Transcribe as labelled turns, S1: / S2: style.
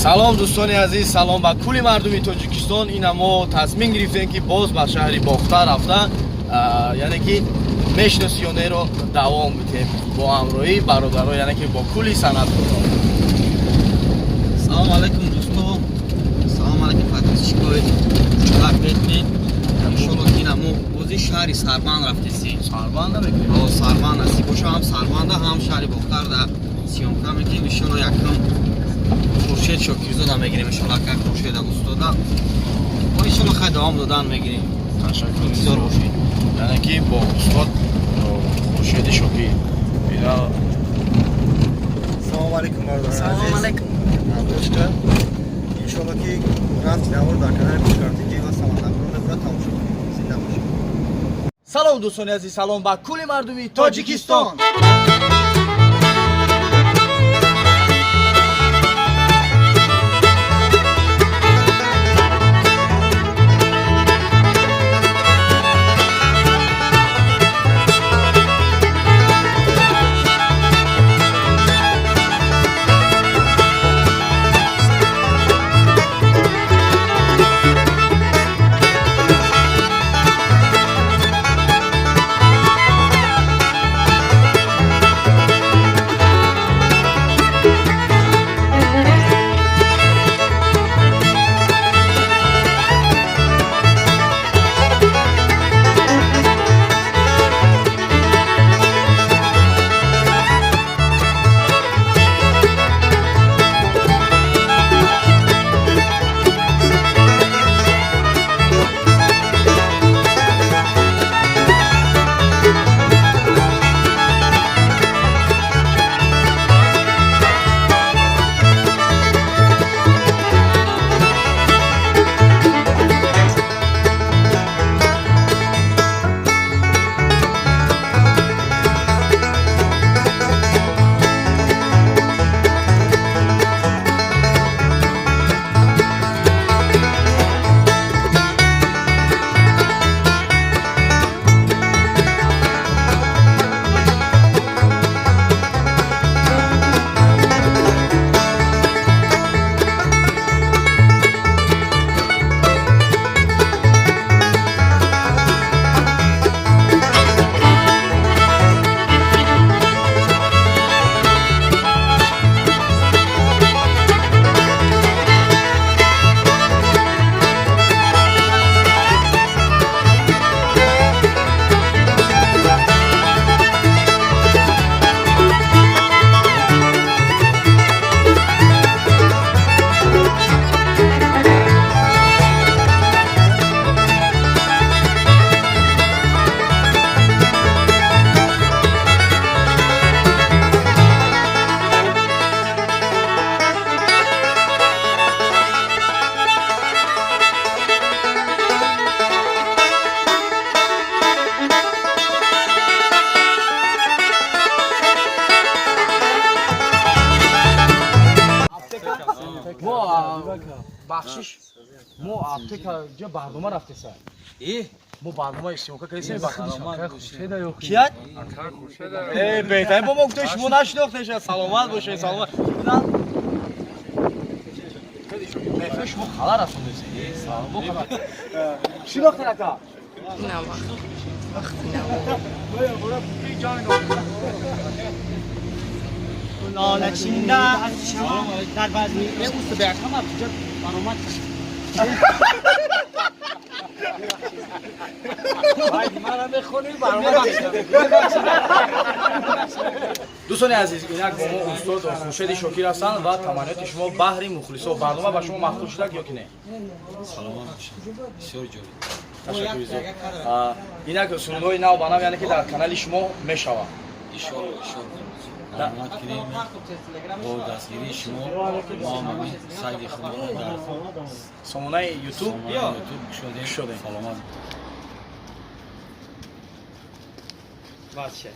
S1: Салом, дӯстони азиз, салом ба кулли мардуми Тоҷикистон. Ина мо тасмим гирифтем, ки боз ба шаҳри Бохтар рафта, яъне ки мешиносионеро давом бидем бо ҳамроҳии бародаро, яъне ки бо кулли санъаткорон.
S2: Салом алейкум, дӯсто, салом алейкум, подписчикои мекунед. Иншолло, ки ина мо бози шаҳри Сарбанд рафтесем.
S1: Сарбанда мекунем.
S2: О, Сарбанд насиб боша, ҳам Сарбанда, ҳам шаҳри Бохтарда съёмка мекунем, иншолло. Якум Хуршед Шокирзода мегирем, иншолло, ака Хуршеда, устода. Мо, иншолло, хай, давом додан мегирем.
S1: Ташаккур.
S2: Интизор бошед.
S1: Яъне ки бо устод Хуршеди Шокир ина.
S3: Салом алейкум, бародарони азиз.
S4: Салом алейкум.
S3: Дошта. Иншолло, ки рафт навор дар канали Пушкар ТЖ ва Самандакрон мебурад, тамошо кунед. Зинда бошед.
S1: Салом, дӯстони азиз, салом ба кулли мардуми Тоҷикистон. Мо, бахшиш, мо аптека ҷа барнома рафтеса. Мо барнома съёмка кардесем. Кият? Э, беҳтарин, бо мо гуфта, шумо нашинохтеша. Саломат бошед, саломат. Шумо хала расондесе. Шинохтен, ака?
S4: Вақти наво.
S5: لاله چینده از شما در بزمی برآمد.
S1: Дӯстони азиз, инак бо мо устод Хуршеди Шокир ҳастанд ва таманниёти шумо баҳри мухлисо. Барнома ба шумо маъқул шудак ё ки не?
S2: Саломат бошед, бисёр ҷолиб.
S1: Ташаккури зиёд. Инак сурудҳои нав ба нав, яъне ки дар канали шумо мешавад.
S2: Иншолло, иншолло, раҳмат кунем. Бо дастгирии шумо мо ҳам ҳамин сайди худро дар
S1: сомонаи Ютуб
S2: сомонаи Ютуб кушодем.
S1: Кушодем.
S2: Саломат.
S5: Бача.